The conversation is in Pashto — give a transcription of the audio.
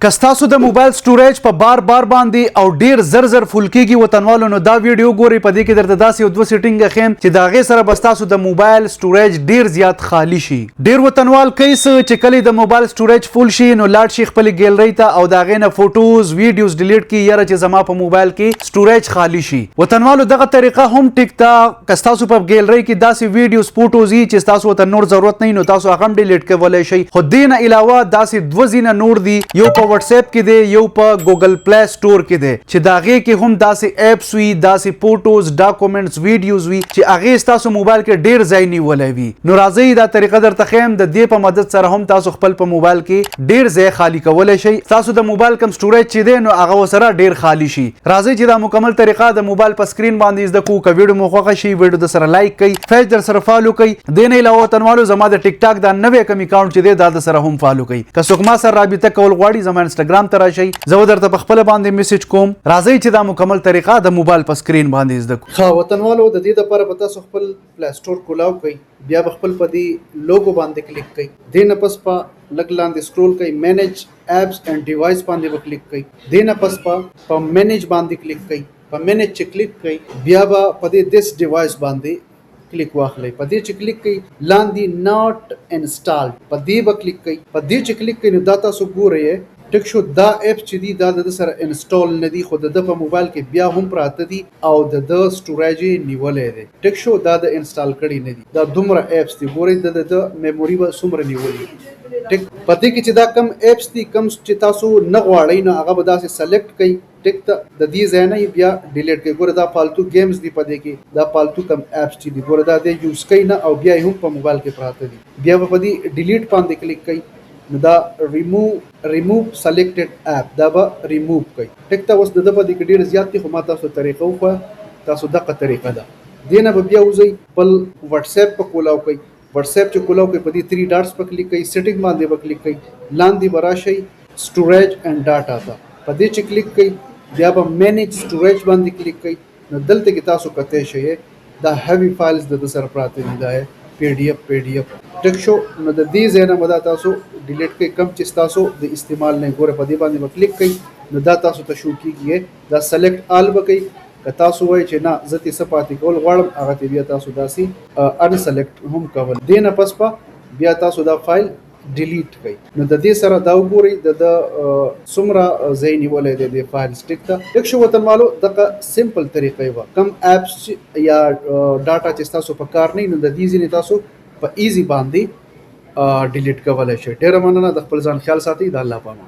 که ستاسو د موبایل سټوریج په بار بار باندې او ډیر زر زر فول کیږي وطنوالو، نو دا ویډیو ګورئ. په دې کې درته داسې یو دوه سیټینګ ښیم چې د هغې سره به ستاسو د موبایل سټوریج ډیر زیات خالی شي. ډیر وطنوال کوي څه چې کله د موبایل سټوریج فول شي، نو لاړ شي خپلې ګیلری ته او د هغې نه فوټوز، ویډیوز ډیلیټ کړي، یاره چې زما په موبایل کې سټوریج خالی شي. وطنوالو، دغه طریقه هم ټیک ده. که ستاسو په ګیلری کې داسې ویډیوز، فوټوز وي چې ستاسو ته نور ضرورت نه، نو تاسو هغه هم ډیلیټ کولی شئ. خو دې نه علاوه داسې دوه ځینه نور دي، یو په واتس اپ کې دی، یو په ګوګل پلی سٹور کې دی، چې د هغې کې هم داسې اپس وي، داسې فوټوز، ډاکومنټس، ویډیوز وي چې هغې ستاسو موبایل کې ډیر ځای نیولی وي. نو راځئ، دا طریقه درته ښیم. د دې په مدد سره هم تاسو خپل په موبایل کې ډیر ځای خالی کولی شئ. تاسو د موبایل کم سټوریج چې دی، نو هغه ورسره ډیر خالی شي. راځئ چې دا مکمل طریقه د موبایل په سکرین باندې زده کو. که ویډیو مو خوښه شي، ویډیو د سره لایک کړئ، پیج در سره فالو کړئ. دې نه علاوه وطنوالو، زما د ټیک ټاک دا نوی کم اکاونټ چې دی، دا د سره هم فالو کړئ. که څوک ما سره رابطه کول غواړي، زما انستګرام ته راشئ، زه درته په خپل باندې میسج کوم. راځئ چې دا مکمل طریقه د موبایل په سکرین باندې زده کو. ښه وطنوالو، د دې لپاره به تاسو خپل پلی سٹور کولاو کړئ، بیا به خپل په دې لوګو باندې کلیک کړئ. دې نه پس په لږ لاندې سکرول کړئ، منیج اپس اینډ ډیوایس باندې به کلیک کړئ. دې نه پس په منیج باندې کلیک کړئ. په منیج چې کلیک کړئ، بیا به په دې دیس ډیوایس باندې کلیک واخلئ. په دې چې کلیک کړئ، لاندې ناټ انسټال، په دې به کلیک کړئ. په دې چې کلیک کړئ، نو دا تاسو ګورئ، ټیک شو؟ دا اپ چې دي، دا د سره انسټال نه دي، خو د ده په موبایل کې بیا هم پراته دي او د ده سټوریج یې نیولی دی. ټیک شو؟ دا د انسټال کړي نه دي. دا دومره اپس دي، ګورئ، د ده میموري به څومره نیولي. ټیک؟ په دې کې چې دا کم اپس دي، کم چې تاسو نه غواړئ، نو هغه به داسې سلیکټ کړئ. ټیک ته؟ د دې ځای نه یې بیا ډیلیټ کړئ. ګوره، دا فالتو گیمز دي په دې کې، دا فالتو کم اپس چې دي، ګوره، دا دې یوز کوي نه او بیا یې هم په موبایل کې پراته دي. بیا به په دې ډیلیټ باندې کلیک کړئ، نو دا ریموو سلیکټډ اپ، دا به ریموو کړئ. ټیک ته؟ اوس د ده په دې کې ډېر زیات دي، خو ما تاسو طریقه وښوه. تاسو دغه طریقه ده. دې نه به بیا وځئ، خپل واتس اپ په کولاو کړئ. واتس اپ چې کولاو کړئ، په دې 3 ډاټس په کلیک کړئ، سیټینګ باندې به کلیک کړئ، لاندې به راشئ سټوریج اینډ ډاټا ته. په دې چې کلیک کړئ، بیا به منیج سټوریج باندې کلیک کړئ. نو دلته کې تاسو کتی شئ، دا هیوي فایلز د ده سره پراته دي، دا پی ډي ایف. ټیک شو؟ نو د دې ځای نه به دا تاسو ډیلیټ کړئ، کم چې تاسو د استعمال نه. ګوره، په دې باندې به کلیک کړئ، نو دا تاسو ته شو کیږي. دا سلیکټ آل به کوي. که تاسو وایئ چې نه، زه ترې څه پاتې کول غواړم، هغه ته بیا تاسو داسې ان سلیکټ هم کول. دې نه پس په بیا تاسو دا فایل ډیلیټ کړئ. نو د دې سره دا وګورئ، د څومره ځای نیولی دی د فایلز. ټیک ته؟ ټیک شو وطنوالو؟ دغه سمپل طریقې وه. کم اپس یا ډاټا چې تاسو په کار نه، نو د دې ځینې تاسو په ایزي باندې ډیلیټ کولی شئ. ډېره مننه، د خپل ځان خیال ساتئ، د الله په امان.